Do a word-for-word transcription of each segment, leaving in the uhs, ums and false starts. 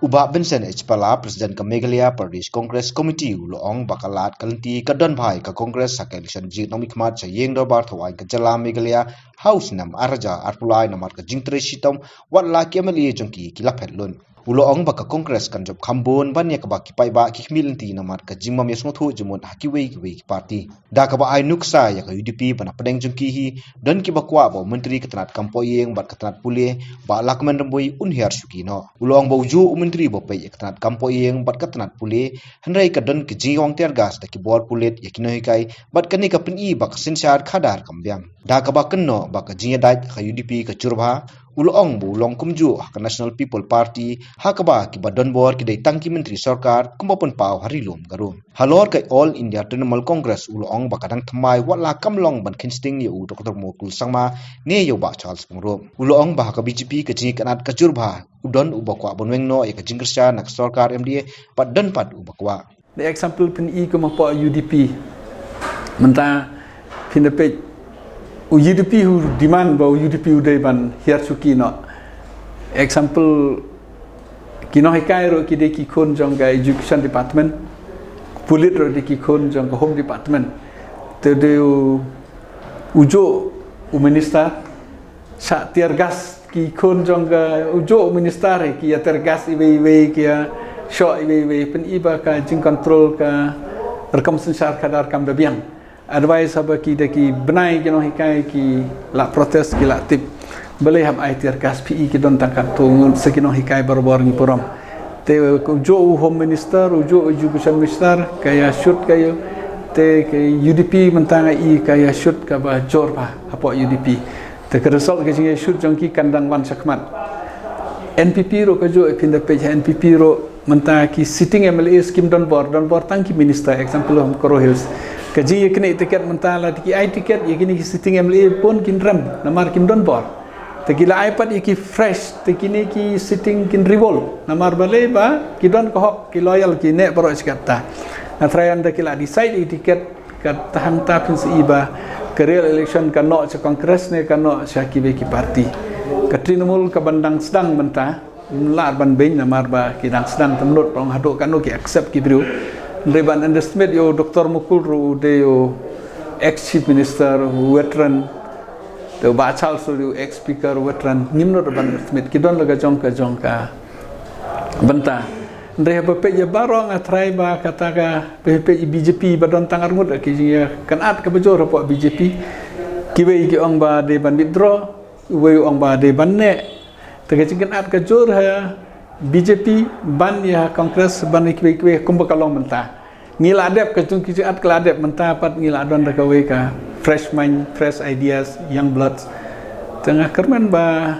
Bah Vincent H Pala, President ka Meghalaya Pradesh Congress Committee, u la ong ba ka lad ka lynti ka don bha ïa ka Congress ha ka election jingïaid nongmihkhmat sha ïing dorbar thawaiñ ka jylla Meghalaya ha u snem ar hajar arphew lai namar ka jingtrei shitom, wat la ki M L A jong ki ki la phet lut. U la ong ba ka Congress kan jop kham bun ban ïa kaba ki paidbah ki khmih lynti namar ka jingbym ïasngewthuh jingmut ha kiwei kiwei ki party. Da kaba ai nuksa ïa ka U D P ba na pdeng jong ki hi, don kiba kwah ba u Myntri ka tnat kam poh ïing bad ka tnat pule, Bah Lahkmen Rymbui, un hiar shuki noh. U la ong ba u juh u Myntri ba peit ïa ka tnat kam poh ïing bad ka tnat pule, hynrei ka don ka jingïawang tear gas da ki bor pulit ïa ki nonghikai, bad kane ka pyni ba ka synshar khadar kam biang. Da kaba kynnoh ba ka jingïadait ka U D P ka jur bha, u la ong ba u long kumjuh ha ka National People Party, ha kaba kiba don bor ki dei tang ki myntri sorkar, kumba pynpaw ha Ri Lum Garo. Halor ka All India Trinamool Congress, u la ong ba ka dang thymmai wat la kam long ban kheiñ sting ïa u Doctor Mukul Sangma ne ïa u Bah Charles Pyngrope. U la ong ba ha ka B J P ka jingïakynad ka jur bha, u don uba kwah ban weng noh ïa ka jingkyrshan na ka sorkar M D A, bad don pat uba kwah. The example phin i kum hapoh U D P. Mynta phin da peit u U D P u demand ba u U D P u dei ban hiar shuki noh. Example, ki nonghikai ruh ki dei ki khun jong ka education department, pulit ruh dei ki khun jong ka home department. Te dei u, u juh u minister, shah tear gas ki khun jong ka, u juh u minister, ki ïa tear gas iwei iwei, ki ïa shoh iwei iwei, pyni ba ka jingcontrol ka rukom synshar khadar kam da biang. Advice haba ki da ki bnai ki nonghikai ki la protest, ki la tip. Balei hap ai tear gas, phi i ki don tang katto ngut sa ki nonghikai barabor ngi burom. Te u juh u home minister, u juh u education minister, ka ïa shoot ka ïa. Te ka U D P mynta nga i ka ïa shoot kaba jur bha hapoh U D P. Te ka result ka jingïa shoot jong ki kan dang wan shakhmat. N P P ruh ka juh, phin da peit ha N P P ruh mynta ki sitting M L As kim don bor, don bor tang ki minister, example ha Garo Hills. Ka jingïaknieh ticket mynta lada ki ai ticket ïa kine ki sitting M L A bun kin rem namar kim don bor. Te ki la ai pat ïa ki fresh, te kine ki sitting kin revolt namar balei ba ki don ka hok, ki loyal, ki neh baroh shi katta. Nga tharai ynda ki la decide ïa ki ticket, ka tang hangta phin sa i ba ka real election ka noh sha Congress ne ka noh sha kiwei ki party. Ka Trinamool ka ban dang sdang mynta, ym lah ban beiñ namar ba ki dang sdang, te ym nud ban ong haduh katno ki accept ki briew. Hynrei ban underestimate ïa u Doctor Mukul ruh u dei u ex chief minister, u veteran. Te u Bah Charles ruh u dei u ex speaker, u veteran. Ngim nud ban underestimate, ki don la ka jong ka jong ka bynta. Hynrei haba peit ïa baroh nga tharai ba kata ka, haba peit ïa B J P ba don tang arngut ki jingïakynad kaba jur hapoh B J P. Kiwei ki ong ba dei ban withdraw, uwei u ong ba dei ban neh. Te ka jingkynad ka jur ha B J P ban ïa Congress, ban ïa kiwei kiwei kumba ka long mynta. Ngi la dep, ka jong ki jingkynad ka la dep, mynta pat ngi la don da kawei ka fresh mind, fresh ideas, young blood. Te nga kyrmen ba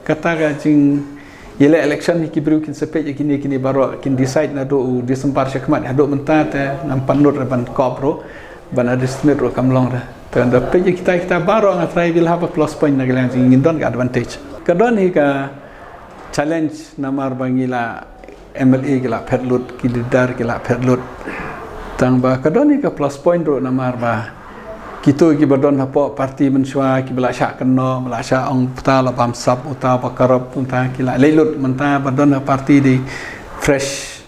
kata ka jingïaleh election hi ki briew kin sa peit ïa kine kine baroh, kin decide naduh u December shakhmat. Haduh mynta te ngam pat nud ban kop ruh, ban underestimate ruh kam long re. Te ynda peit ïa kita kita baroh nga tharai ba la hap plus point na ka liang jong ngi, ngin don ka advantage. Ka don hi ka challenge namar ba ngi la M L A ki la phet lut, ki leader ki la phet lut. Tang ba ka don hi ka plus point ruh namar ba kito kiba don hapoh party mynshuwa kiba la shah kynnoh, ba la shah ong uta la bamsap, uta ba corrupt, uta ki la leit lut, mynta ba don ha party dei fresh.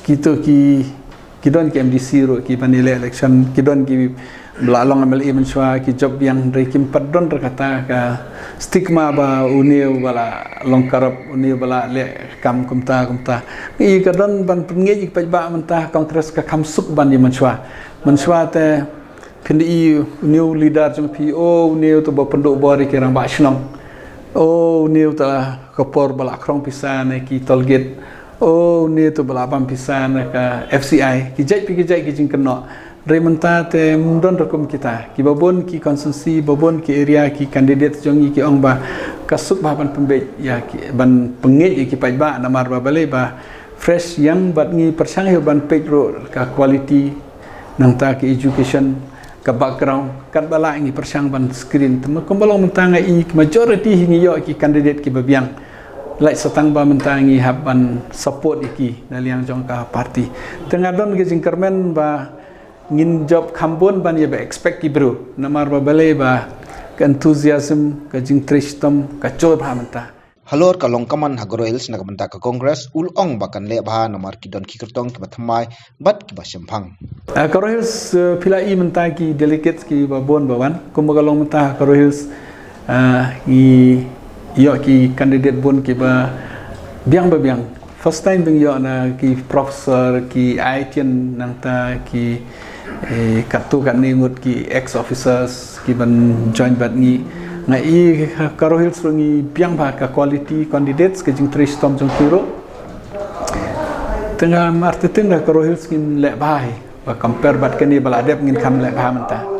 Kito ki, ki don ki M D C ruh kiban ïaleh election, ki don kiba la long M L A mynshuwa, ki jop biang, hynrei kim pat don re kata ka stigma ba une uba la long corrupt, une uba la leh kam kumta kumta. Ïa ka don ban pynngeit ïa ki paidbah mynta Congress ka kham suk ban ïa mynshuwa. Mynshuwa te phin da i une u leader jong phi, o une uta ba pynduh bor ïa ki rangbah shnong. O une uta ka por ba la khrong pisa na ki toll gate. O une uta ba la bam pisa na ka F C I. Ki jait pa ki jait ki jingkynnoh. Hynrei mynta te ym don re kum kita. Kiba bun ki constituency, ba bun ki area, ki candidate jong ngi ki ong ba ka suk bha ban pynbeit ïa ki, ban pynngeit ïa ki paidbah namar ba balei ba fresh, young, bad ngi pyrshang hi ban peit ruh ka quality, nangta ka education, ka background, katba lah ngi pyrshang ban screen. Te kumba long mynta nga i majority hi ngi ïoh ki candidate kiba biang. Lait sa tang ba mynta ngi hap ban support ïa ki na liang jong ka party. Te nga don ka jingkyrmen ba ngin jop kham bun ban ïa ba expect ki briew. Namar ba balei ba ka enthusiasm, ka jingtrei shitom ka jur bha mynta. Halor ka long kaman ha Garo Hills na ka bynta ka Congress, u la ong ba kan leh bha namar ki don ki kyrtong kiba thymmai bad kiba shemphang. Ah, Garo Hills, eh, phi la i mynta ki delegates kiba bun ba wan, kumba ka long mynta ha Garo Hills, ah, i ïoh ki candidate bun kiba biang ba biang. First time ba ngi ïoh na ki professor, ki I I T ian, nangta ki, eh, katto katne ngut ki ex officers ki ban join bad ngi. Nga i ha Garo Hills ruh ngi biang bha ka quality candidates, ka jingtrei shitom jong ki ruh. Te nga mar te teng da Garo Hills ngin leh bha hi, ba compare bad kane ba la dep ngin kham leh bha mynta.